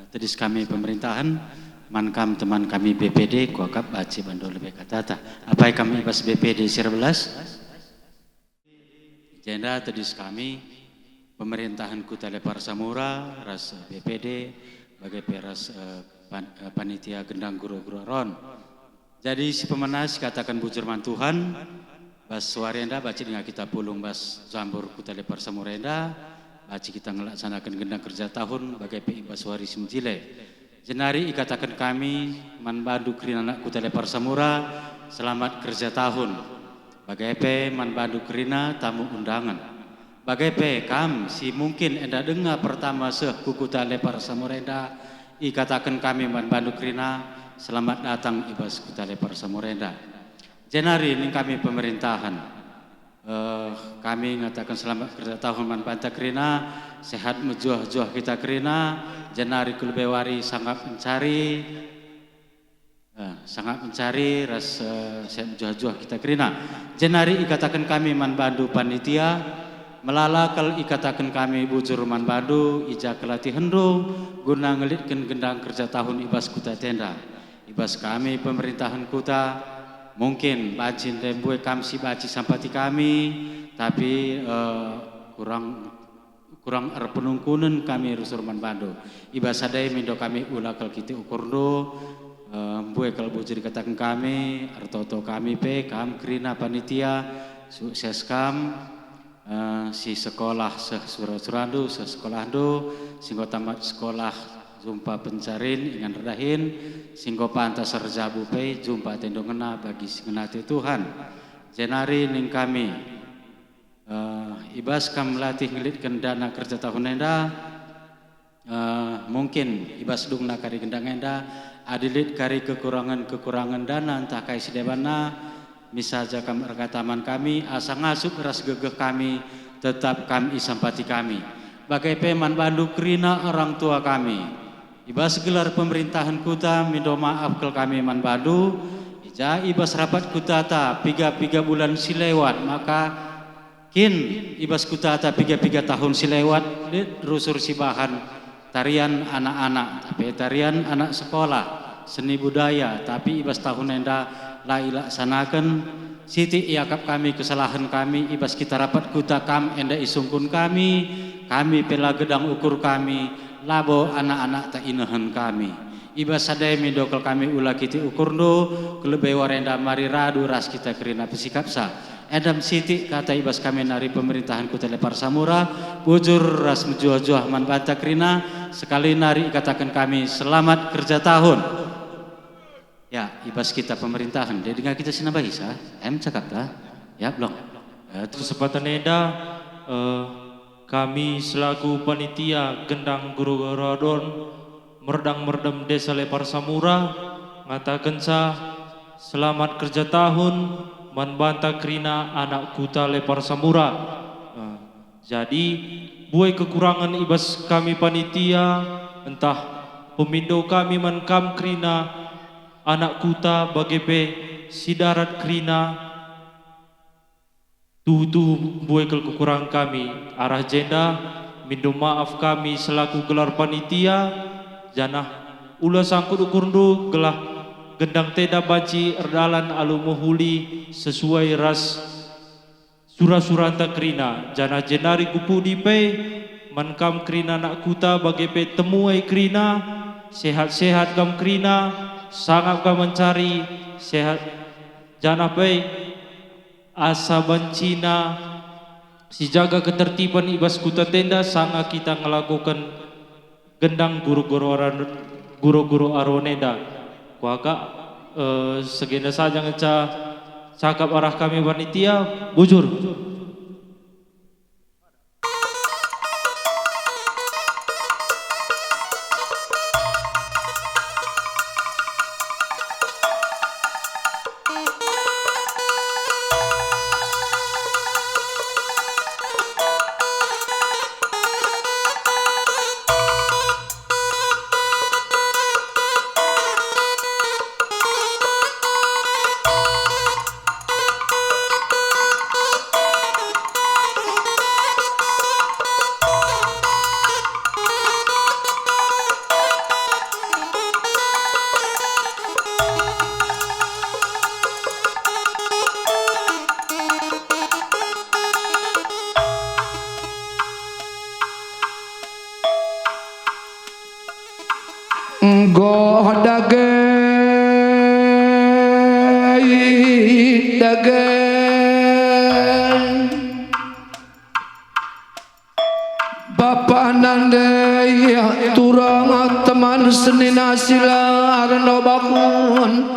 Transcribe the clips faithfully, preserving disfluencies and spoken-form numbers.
Tedis kami pemerintahen, man kam teman kami B P D, kuakap banci bandu lebe katata. Apai kami i bas B P D si erbelas? Jenda tedis kami pemerintahen Kuta Lepar Samura ras B P D, bage pe ras, eh, pan-, eh, panitia gendang guru-guru aron. Jadi si pemena sikataken bujur man Tuhan, bas wari enda banci denga kita pulung bas jambur Kuta Lepar Samura enda, banci kita ngelaksanaken gendang kerja tahun bage pe i bas wari si mejile. Jenari ikataken kami man bandu kerina anak Kuta Lepar Samura, selamat kerja tahun. Bage pe man bandu kerina tamu undangen. Bage pe kam si mungkin enda denga pertama seh ku Kuta Lepar Samura enda, ikataken kami man bandu kerina, selamat datang i bas Kuta Lepar Samura enda. Jenari ning kami pemerintahen. Eh, kami ngataken selamat kerja tahun man banta kerina, sehat mejuah-juah kita kerina, jenari ku lebe wari sangap mencari, eh, sangap mencari ras, eh, sehat mejuah-juah kita kerina. Jenari ikataken kami man bandu panitia, melala kal ikataken kami bujur man bandu, i ja kal atihenndu guna ngelitken gendang kerja tahun i bas kuta enda. I bas kami pemerintahen kuta, mungkin banci ndai mbue kam si banci sampati kami, tapi, eh, kurang, kurang erpenungkunen kami rusur man bandu. I bas sada e mindo kami ula kal kitik ukurndu, eh, mbue kal bujur ikataken kami, ertoto kami pe kam kerina panitia, sukses kam. Eh, si sekolah seh sura-surandu, seh sekolahndu, si enggo tamat sekolah jumpa pencarin ingan erdahin, si enggo pantas erjabu pe jumpa atendu ngena bagi si ngena ate Tuhan. Jenari ning kami, eh, i bas kam latih ngelitken dana kerja tahun enda, Eh, mungkin i bas dungna kari gendang enda, adi lit kari kekurangen-kekurangen dana ntah kai si debanna, misalja kam erkata man kami, asa ngasup ras gegeh kami, tetap kam isampati kami. Bage pe man bandu kerina orang tua kami. I bas gelar pemerintahen kuta, mindo maaf kal kami man bandu, i ja i bas rapat kutata piga-piga bulan si lewat, maka Kin i bas kutata piga-piga tahun si lewat, lit rusur sibahan tarian anak-anak, tapi tarian anak sekolah, seni budaya, tapi i bas tahun enda la ilaksanaken. Sitik iakap kami kesalahen kami i bas kita rapat kuta kam enda isungkun kami, kami pe la gedang ukur kami, labo anak-anakta inehen kami. I bas sada e mindo kal kami ula kitik ukurndu, ku lebe wari enda mari radu ras kita kerina pesikapsa. Enda me sitik kata i bas kami nari pemerintahen Kuta Lepar Samura, bujur ras mejuah-juah man banta kerina, sekali nari ikataken kami selamat kerja tahun. Ya, i bas kita pemerintahen, dia dengar kita si nambahisa, em cakapta? Ya, belum. Eh, terus kesempatan enda, eh, kami selaku panitia gendang guru-guru aron, merdang-merdem Desa Lepar Samura, ngatakenca selamat kerja tahun man banta kerina anak kuta Lepar Samura. Eh, jadi, buai kekurangen i bas kami panitia, ntah pemindo kami man kam kerina anak kuta bage pe si darat kerina, Tuhu-tuhu mbuai kal kekurangen kami. Arah jenda, mindo maaf kami selaku gelar panitia, janah ula sangkut ukurndu gelah gendang enda banci erdalan alu mehuli sesuai ras sura-suranta kerina, janah jenari ku pudi pe man kam kerina anak kuta bage pe temuai kerina, sehat-sehat kam kerina, sangap kam mencari, sehat janah pe asa bancina sijaga ketertiban i bas kuta enda sanga kita ngelakoken gendang guru-guru aran-, guru-guru aron enda. Kuakap, eh, segenda saja ngenca cakap arah kami panitia, bujur. Oh, dage, dage. Bapa nande turang teman senina si la ernobaken.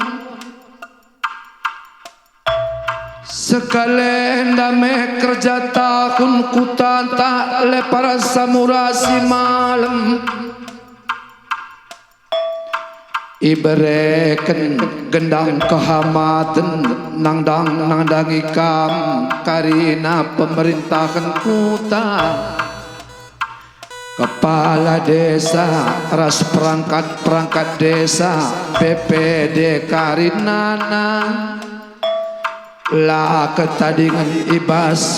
Sekali ndame kerja tahun kutanta lepar Samura si malem. Ibereken gendang kehamaten nangdang-nangdangi kam karina pemerintahen kuta. Kepala desa ras perangkat-perangkat desa, B P D karinana. La ketadingen i bas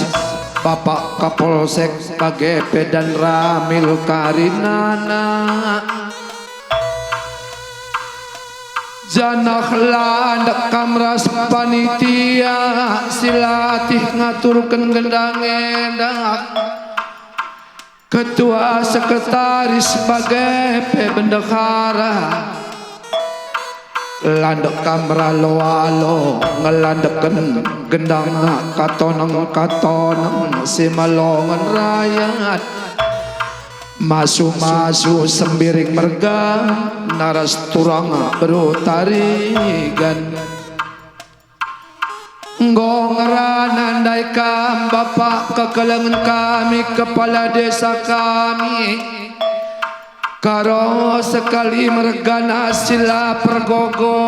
Bapak Kapolsek bage pe Danramil karinana. Janah la ndek kam ras panitia si latih ngaturken gendang enda. Ketua, sekretaris, bage pe bendahara. La ndek kam ralo-alo ngelandeken gendang katoneng-katoneng si melongen rayat. Masu-masu Sembiring merga naras turang beru Tarigan. Enggo ngerana ndai kam, Bapak, kekelengen kami, kepala desa kami, Karo sekali mergana si la pergogo.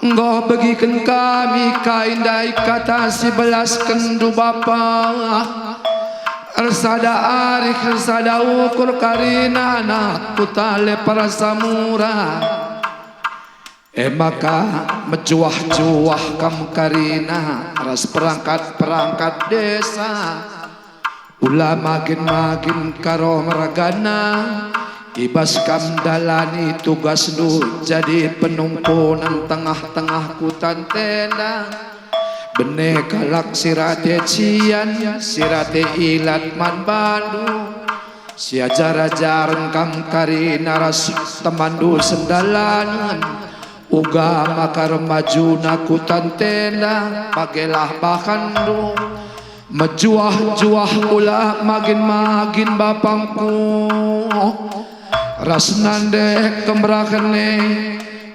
Enggo begiken kami kai ndai kata si belaskenndu, Bapa. Ersada arih, ersada ukur karinana kuta Lepar Samura. E maka mejuah-juah kam karina ras perangkat-perangkat desa. Ula magin-magin Karo mergana, i bas kam ndalani tugasndu jadi penungkunen tengah-tengah kuta ntenda. Bene kalak si rate cian, si rate ilat man bandu. Siajar-ajaren kam karina ras temanndu sendalanen, uga maka remajuna kuta ntenda, bagelah bahanndu. Mejuah-juah ula magin-magin bapangku, ras nande kemerahen e,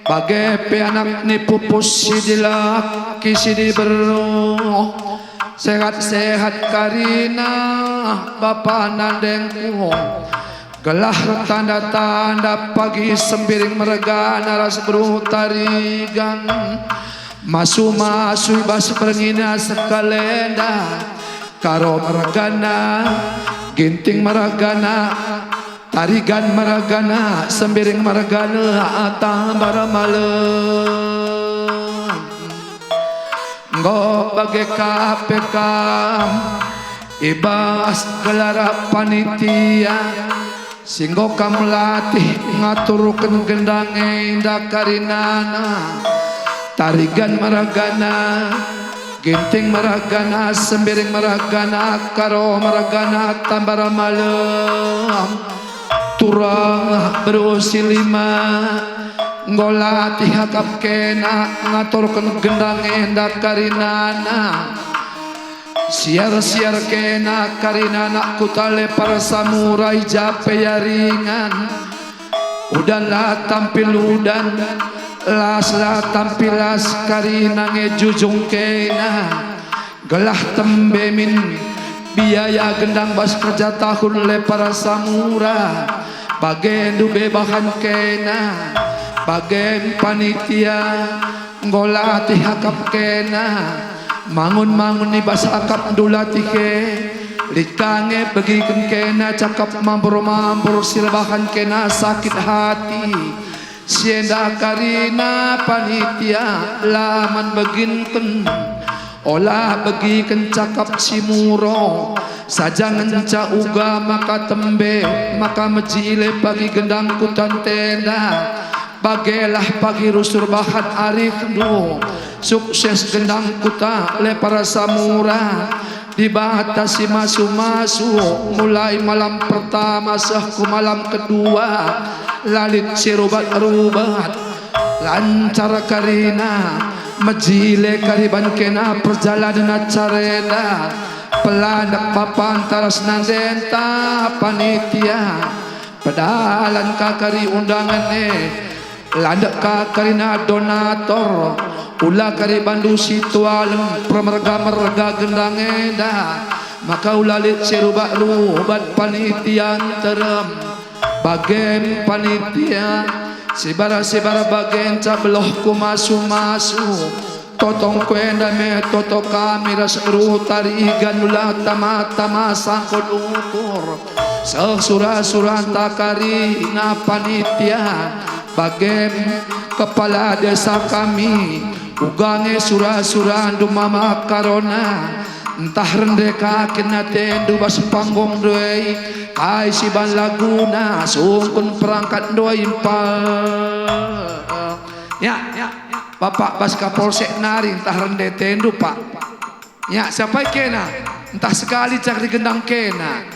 bage pe anak ni pupus si dilaki si diberu. Sehat-sehat karina bapa nandengku, gelah tanda-tanda pagi Sembiring mergana ras beru Tarigan. Masu-masu i bas berngina sekalenda, Karo mergana, Ginting mergana, Tarigan mergana, Sembiring mergana, Tambar malem. Enggo bage ka pe kam i bas gelar panitia si enggo kam latih ngaturken gendang enda karinana, Tarigan mergana, Ginting mergana, Sembiring mergana, Karo mergana, Tambar malem. Turang beru si lima, enggo latih akap kena ngaturken gendang enda karinana. Siar-siar kena karinana kuta Lepar Samura i ja pe ia ringan. Udan la tampil udan, las la tampil las, karina nge jujung kena. Gelah tembe min biaya gendang bas kerja tahun Lepar Samura, bage ndube bahan kena, bage panitia enggo latih akap kena, mangun-mangun i bas akapndu latih e, lit ka nge begiken kena cakap mambur-mambur si erbahan kena sakit hati. Si enda karina panitia la man beginken, ola begiken cakap si muro, saja ngenca uga maka tembe, maka mejile pagi gendang kuta ntenda. Bagelah pagi rusur bahan arihndu, sukses gendang kuta Lepar Samura. Dibata si masu-masu, mulai malam pertama seh ku malam kedua, La lit si rubat-rubat, lancar karina, mejile kari ban kena perjalanen acara enda. Pelandek papan taras nandenta panitia, pedalan ka kari undangan e, landek ka karina donator, ula kari bandu si tualem permerga-merga gendang enda, maka ula lit si rubat-rubat panitia nterem. Bagem panitia, sibara-sibara bagenca belohku masu-masu. Totongku enda me toto kami ras Rutari Igan ula tama-tama sangkut ukur. Seh sura-suranta karina panitia, bagem kepala desa kami, uga nge sura-surandu Mama Karona. Ntah rende ka kin atendu bas panggung ndoi, kai si ban laguna, sungkun perangkat ndoi mpa. Ya, ya, Bapak bas Kapolsek nari ntah rende atendu, Pak. Ya, siapai kena, ntah sekali cakri gendang kena.